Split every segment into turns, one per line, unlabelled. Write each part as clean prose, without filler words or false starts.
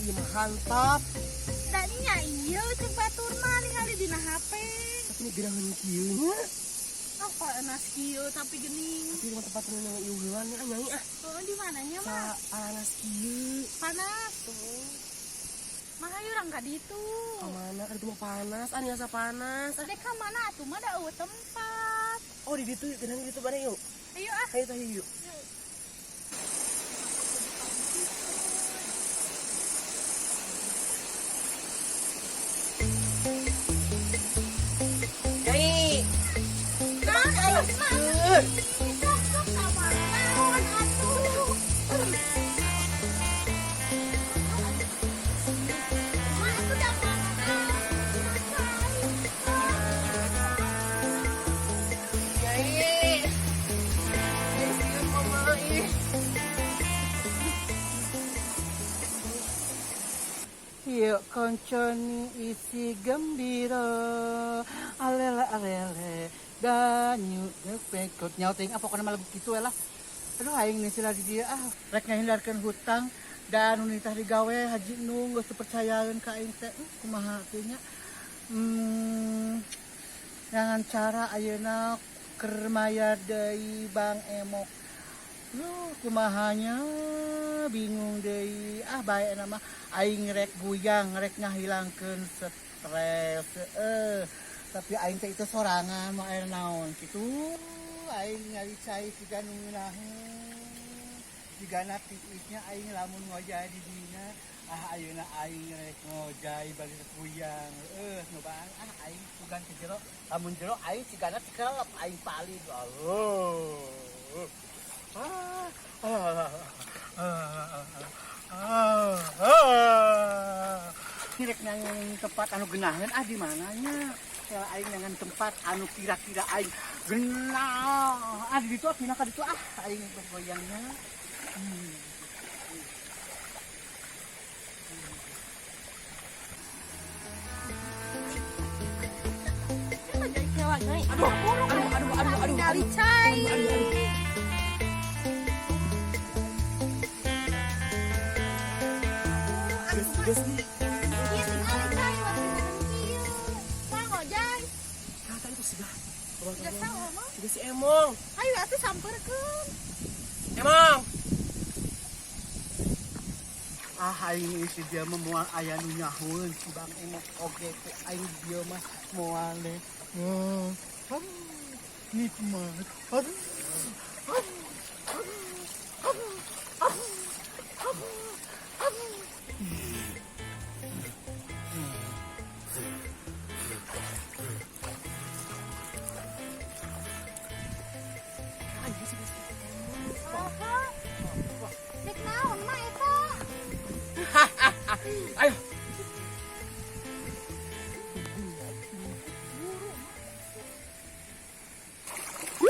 Ieu mah hantap.
Da nya ieu cek batur mah ningali dina HP.
Tapi ini gerahan kieu nya.
Oh, panas kieu tapi geuning.
Tapi rumah tempat nu ieu heulan nya nyai ah.
Oh, di mananya mah?
Panas kieu.
Panas tuh. Mah ayo urang ka ditu.
Ka mana kan itu mah panas, ah asa panas. Ah.
Dek ka mana atuh mah da eueuh tempat.
Oh, di ditu geunan di ditu bareng yuk.
Ayo ah.
Ayo tah yuk. Nyai.
Nah, ayo mah. Sok sok ka mana atuh. Mah atuh da mana?
Nyai. Mama ih.
Yuk konconi isi gembira, alele alele danyu gepekot nyauting apa pokoknya malah begitu lah. Aduh aing nih sila di dia ah rek ngahindarkeun hutang dan nu nitah digawe Haji Nung geus teu percayaan ka aing teh kumaha teh nya. Jangan cara ayeuna keur mayar deui Bang Emok. Duh, kumahanya bingung deui. Ah bae na mah aing rek guyang rek ngahilangkeun stres. Tapi aing teh itu sorangan mau aya naon kitu. Aing nyari cai siga nu ngeunaheun. Sigana tiisnya aing lamun ngojay di dinya. Ah ayeuna aing rek ngojay bari kuyang. Nyobaan ah aing sugan ke jero. Lamun jero aing sigana cikelep aing palid. Allah. Ah, ah, ah, ah, ah. Ini rek nyangan tempat anu geunaheun ah di mananya? Saya aing nyangan tempat anu kira-kira aing genah. Ah di ditu ah pindah ka ditu ah aing goyangnya.
Aduh, aduh, aduh, aduh, aduh,
Dari cai.
aduh, aduh. Geus, geus nih.
Iya, tinggal cai waktu kieu. Mah ngojay.
Kata itu sigah.
Siga saha mah?
Siga si Emong.
Ayo atuh samperkeun.
Emong.
Ah aing si dia mah moal aya nu nyahoeun si Bang Emok oge teh aing dia mah moal deh. Nikmat. Aduh. Aduh. Aduh. Aduh. Aduh. Aduh.
Saha? Dek naon mah eta?
Ayo.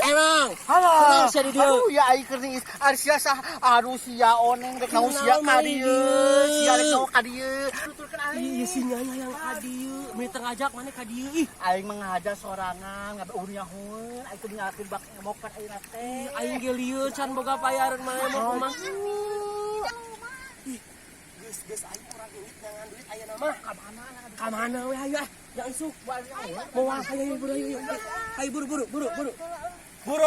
Emang.
Halo.
Tenang sia di dieu.
Aduh ya aing keur niis. Ari sia sah. Aduh sia oneng rek naon sia ka dieu. Sia rek naon ka dieu. Tuturkeun aing.
Iya si nyai yang ka dieu. Meni teu ngajak maneh ka dieu ih.
Aing mah ngahaja sorangan ngabe nyahoeun. Aing teh ngalahkeun Bang Emok kan ayeuna teh.
Aing ge lieu can boga payareun maneh mah kumaha. Ih, geus geus aing urang indit neangan duit ayeuna mah.
Ka mana?
Ka mana we hayu ah. Yang isuk. Moal hayu buru hayu. Hayu buru buru buru buru. Buru.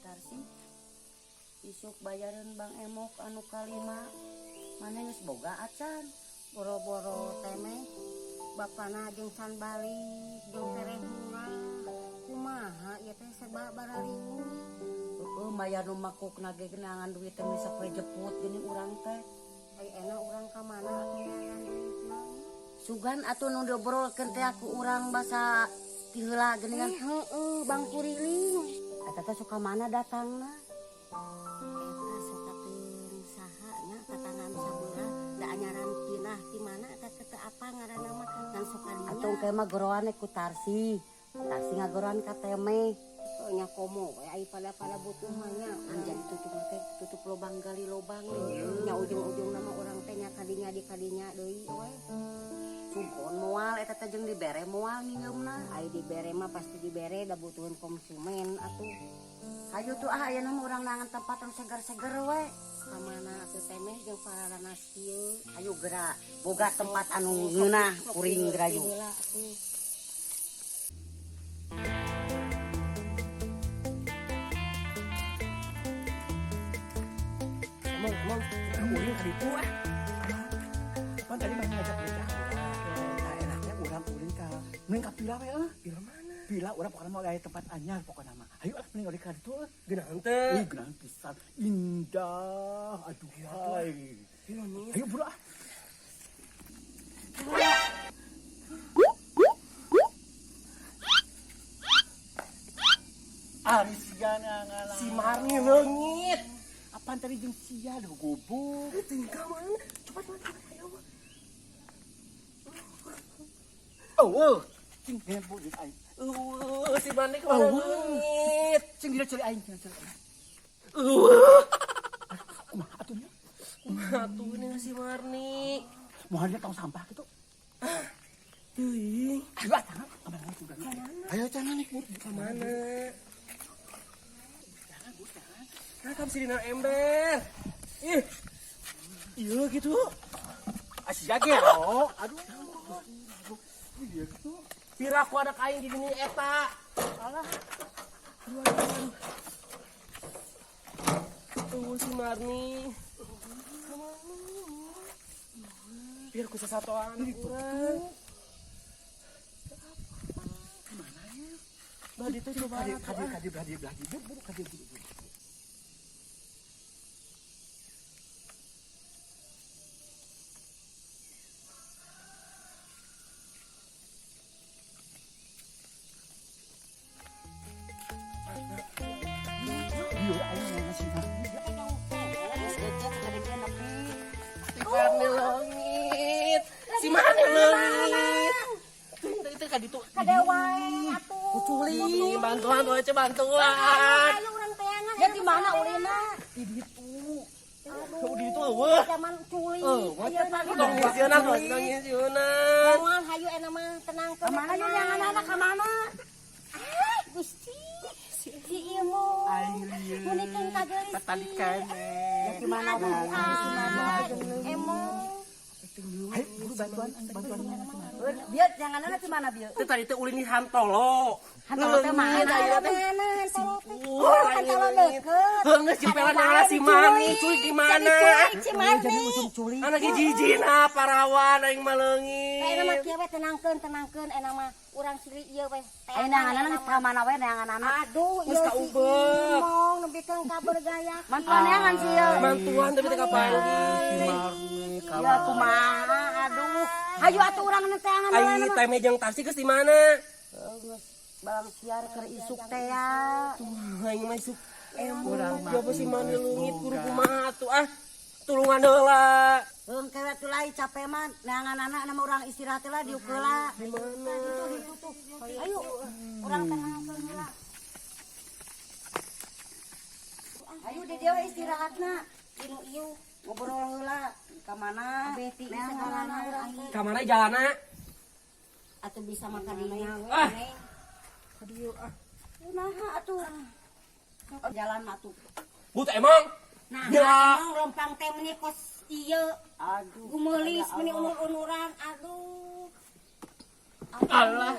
Tarsi, isuk bayaran Bang Emok anu kalima, mana geus boga acan?
Boro-boro teme, bapana jeung can balik, jeung tereh murah. Kumaha ieu teh serba bararingung.
Heeh, mayar nu makukna ge geunangan duit teh geus sapoe jeput geuning urang teh.
Ai enak urang ka mana atuh neangan duitna?
Sugan atuh nu diobrolkeun teh aku urang basa ti heula geuningan.
Heeh, Bang Kuriling.
Eta teh suka mana datangna?
Eta suka teuing saha nya tatangan sabelah da anyaran pinah ti mana eta teh teu apa ngaranna mah ngan suka dinya.
Atuh engke mah goroan ku Tarsi. Tarsi ngagoroan ka Teme.
Nya komo we ai pada butuh mah nya.
Kan jadi tutup teh tutup lubang gali lubang.
Nya ujung-ujungna mah urang teh nya kadinya di kadinya deui we.
Sumpon moal eta teh jeung dibere moal ngingeumna.
Ai dibere mah pasti dibere da butuheun konsumen atuh.
Hayu tuh ah ayeuna mah urang nangan tempat anu seger-seger we.
Ka mana atuh teh meh jeung pararanas kieu.
Hayu geura boga tempat anu ngeunah kuring geura yuk.
Heula atuh.
Emang, emang, urang ulin ka ditu ah.
Pan tadi mah ngajak ngajak. Nah, enaknya urang ulin ka mending ka pila we ah.
Pila mana?
Pila urang pokokna mah aya tempat anyar pokokna mah. Hayu ah mending ulin ka ditu ah.
Geunahan teu?
Ih, geunahan pisan. Indah. Aduh, hai.
Pila nih.
Ayo buru ah. Ari sia ngalah.
Si Marni leungit.
Apaan tadi jeung sia duh gobok.
Tinggal mana? Coba coba coba ayo.
Oh, oh. Cing dia bu jeung aing.
Si Marni kemana
Oh.
leungit?
Cing dia cari aing, cing cari aing. Kumaha atuh nya?
Kumaha atuh nih si Marni?
Moal dia tong sampah gitu.
Teuing.
Ayo ah, tangan. Kamana sudah. Ayo jangan nih.
Kamana? Nah, kamu sih dina ember. Ih. Iya gitu.
Asia gero. Aduh. Iya gitu.
Pira aku ada kain di dunia eta.
Alah.
Aduh, aduh, aduh. Tuh si Marni. Biar ku sasatoan urang.
Mana ya?
Bah ditu coba.
Kadi kadi kadi kadi kadi buru kadi buru. Biar aing mau ngasih Marni.
Geus geuceut kada dia nepi.
Si Marni leungit. Si Marni leungit. Tuh, itu ka ditu.
Kade wae atuh.
Kuculi, bantuan we ce bantuan.
Ayo urang teangan.
Ya di mana ulina?
Di ditu. Aduh, di ditu eueuh.
Zaman culi.
Eueuh,
Ayeuna
tong ngisieunan, tong ngisieunan.
Moal hayu eta mah tenang
Ka mana yuk yang anak-anak ka mana?
Ah, Gusti. Si Imo.
Aing lieur.
Munikeun kagelis.
Tatali keneh.
Ya di mana
Aduh, Emo.
Ayo buru bantuan bantuan.
Bieu yang anak di mana bieu?
Teu tadi teh ulin di Hantolo.
Hantolo teh mana?
Hantolo mana? Hantolo teh.
Wah,
Hantolo deket.
Heuh, jempelan nyala si Marni, cuy gimana?
Cuy, si Marni.
Jadi usum culi.
Anak jijina parawan aing mah leungit.
Ayeuna mah kieu we tenangkeun, tenangkeun eta mah urang sili ieu we.
Ayo nangan anak ka mana we nangan anak.
Aduh,
Geus
ieu si
kaubek.
Imong nepikeun ka bergaya.
Mantuan neangan sih ya.
Mantuan tapi teh kapanggih.
Si Marni
Ya kumaha aduh. Hayu atuh urang neangan we.
Ai teh mejeng tarsi geus di mana?
Geus balang siar keur isuk teh ya.
Tuh, aing mah isuk.
Urang mah
Coba si Marni leungit kudu kumaha atuh ah. Tulungan heula.
Heung kewe tuh lai capek mah neangan anak nama urang istirahat lah diuk heula.
Di mana?
Itu tuh. Ayo urang tenangkeun heula. Ayo di dieu istirahatna.
Dinu ieu
Ngobrol heula ka mana?
Beti
Neangan
sagalana
anak
urang.
Ka mana jalanna?
Atuh bisa makan dinya we.
Ah.
Neng.
Ka dieu ah.
Kumaha atuh? Jalan atuh.
But emang
Nah,
Ya.
emang rompang teh meni kos ieu.
Aduh.
Gumeulis meni unur-unuran. Aduh.
Allah.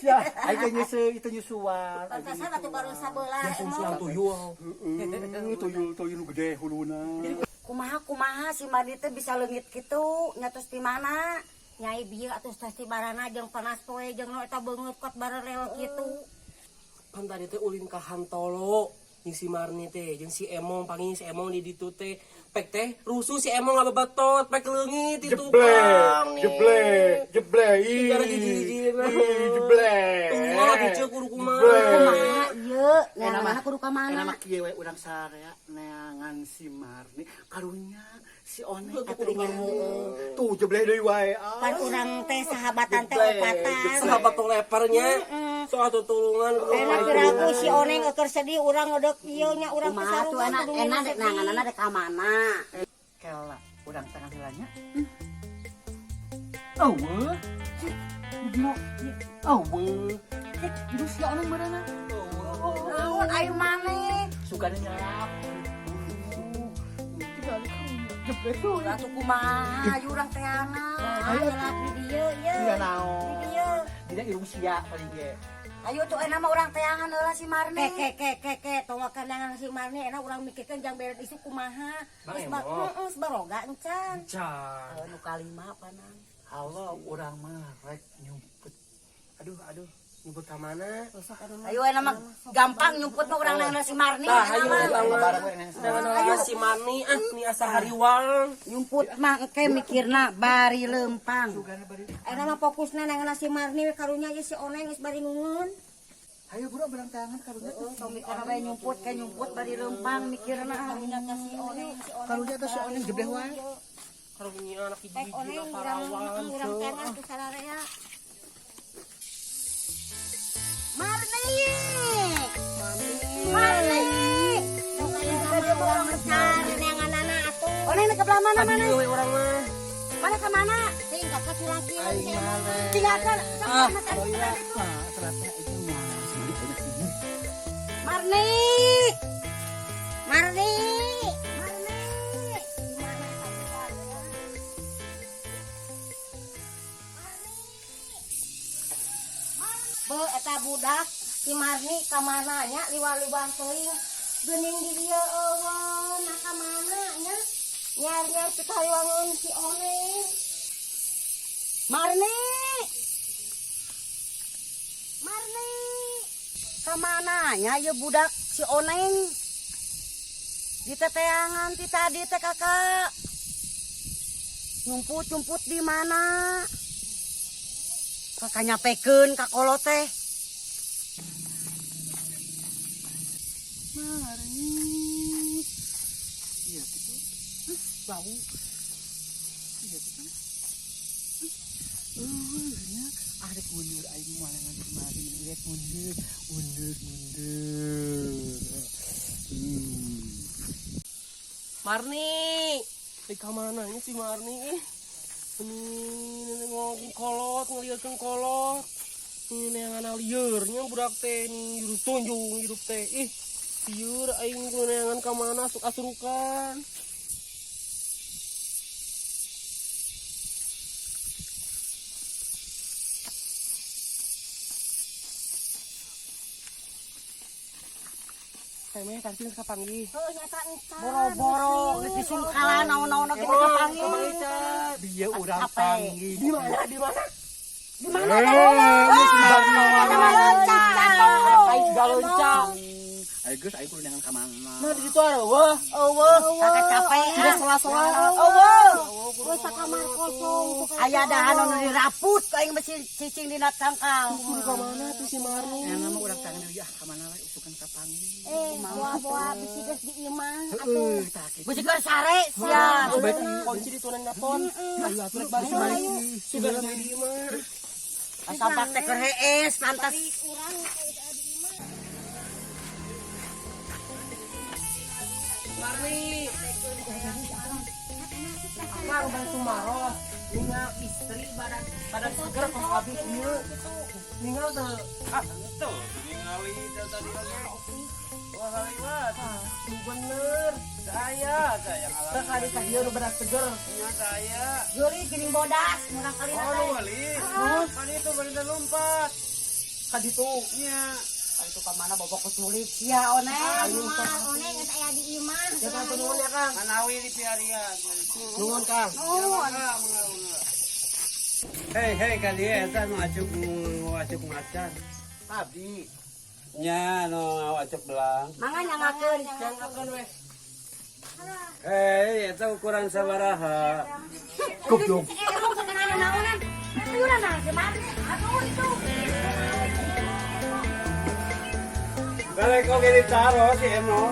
Ya, aing teh nyusu itu nyusuan.
Pantasan atuh baru sabelah emang.
Siang tuyul.
Heeh, tuyul tuyul nu gede huluna.
Kumaha kumaha si Marni teh bisa leungit kitu nyatos di mana?
Nyai bieu atuh tas ti barana jeung panas poe jeung nu eta beungeut kot barerel kitu.
Pan tadi teh ulin ka Hantolo jeung si Marni teh jeung si Emong panggil si Emong di ditu teh pek teh rusuh si Emong ngabebetot pek leungit di tukang nih.
Jeble, jeble, ih,
Gara jiji-jijina.
ih, jeble.
Tulungan atuh ceu kudu kumaha.
Kumaha ieu? Neangan anak kudu ka
Enak
mana?
mah kieu we urang sarea neangan si Marni karunya Si Oneng
Tuh, kudu
atuh. Tuh jebleh deui wae. Ah.
Pan urang teh sahabatan teh
Jebleh,
opatan.
Sahabat tong leparnya. Soal tutulungan kudu
Enak piraku si Oneng keur sedih urang ngedek ieu nya urang teh
Kumaha tuh
sarua
enak
kudu
enak
sedih.
dek nanganana dek ka mana?
Kela urang tangan heula nya. Eueuh. Gila. Eueuh. Eh, itu si Oneng marana.
Naon ayo maneh?
Sukanya nyerap. Tinggal karunya. Jebleh tuh.
Atuh kumaha ayo urang teangan.
Ah, nyelap di dieu ieu.
Iya naon.
Di dieu.
Dina irung sia paling ge.
Ayo tuh enak mah urang teangan heula si Marni.
Ke ke ke ke ke tong kandangan si Marni enak urang mikirkeun jang beres isu kumaha.
Bang
Geus ba
Emok.
heeh geus baroga encan.
Can.
Nu kalima panan.
Halo, urang mah rek nyumput.
Aduh, aduh. Nyebut ka mana?
Besok anu mah.
Ayo enak mah gampang nyumput mah urang nangan si Marni.
Tah,
enak
ayo
mah.
urang mah.
Bareng we neng.
Nangan si Marni ah, ni asa hariwang.
Nyumput mah engke mikirna bari lempang.
Enak mah fokusna nangan si Marni we karunya ieu si Oneng geus bari ngungun.
Ayo bro, berang tangan karunya.
Tong mikirna bae nyumput ke nyumput bari lempang mikirna.
Karunya teh si Oneng, si Oneng.
Karunya teh si Oneng jebleh wae.
Karunya anak
Pek
hiji-hiji
Oneng urang
parawan.
urang teangan ku sararea.
Marni. Marni.
Sok aya mah urang mencari neanganana atuh.
Oneng ke belah mana mana?
Tadi we urang mah.
Mana ke mana?
Tinggal ka curang-curang si Emok.
Tinggalkan.
Ah.
Nah, ternyata itu mah
Marni.
Marni.
Marni.
Di mana eta budak? Be eta budak si Marni ka mana nya liwar-liwar teuing geuning di dieu eueuh nah ka mana nya nyar-nyar teu kaliwangeun si Oneng.
Marni. Marni. Kamana nya ieu budak si Oneng? Di teteangan ti tadi teh kakak. Nyumput-nyumput di mana? Kakak nyapekeun ka kolot teh.
Marni. Iya gitu. Huh, bau. Iya gitu. Eueuh nya arek mundur aing moal si Marni rek mundur, mundur, mundur.
Marni. Di ka mana nya si Marni ih? Ini ngomong kolot, ngeliatkeun kolot. Ini neangan lieur nya budak teh nih hirup tunjung hirup teh. Ih, lieur aing kudu neangan ka mana sok asurukan. Temeh tadi geus kapanggih.
Heuh nyata encan.
Boro-boro geus disungkalan naon-naon oge teh kapanggih.
Bieu urang
Capek.
panggih.
Di mana? Di mana?
Di mana teh? Eta mah loncat.
Aing juga loncat.
Ayo geus aing kudu neangan ka mana.
Nah, di situ ada wah.
Eueuh, kakak capek.
Tidak sela-sela.
Eueuh.
Geus sakamar kosong tuh
Aya dahan anu diraput ku aing mah cicing dina tangkal.
Kudu ka mana tuh si Marni?
Neangan mah urang tangan deui ah ka mana we usukan ka panggih.
Eh, boa-boa bisi geus di imah atuh.
Heueuh, tah kitu.
Bisi keur sare sia.
Balik
Kunci di tunan napon.
Ayo atuh rek balik balik.
Sudah di imah.
Asapak teh keur hees pantas.
Urang geus aya di imah.
Marni. Akang bang Sumaros ningal istri badan badan seger kos abis ieu. Ningal teu.
Ah, tuh, ningali teh tadi lagi. Wah, kaliwat.
Tuh bener.
Saya, saya
Teu
ngalamin.
kali ka dieu nu badan seger.
Nya saya.
Geuli geuning bodas murang kali
Oh,
teh.
lu wali. Kan itu bari lompat.
Ka ditu.
Nya.
Itu ka mana bobok keculik sia Oneng.
Imah, Oneng geus aya di imah.
Ya Kang nuhun ya Kang.
Manawi di piarian.
Nuhun Kang.
Nuhun.
Hei, hei, kali eta nu acuk nu acuk macan.
Abdi.
Nya nu acuk belang.
Mangga nyangakeun.
Nyangakeun weh.
Hei, eta ukuran sabaraha?
Goblok.
Eh, emang kekenaan naonan. Ayo nah, si Marni. Aduh itu.
Balik oge ditaro si Emo.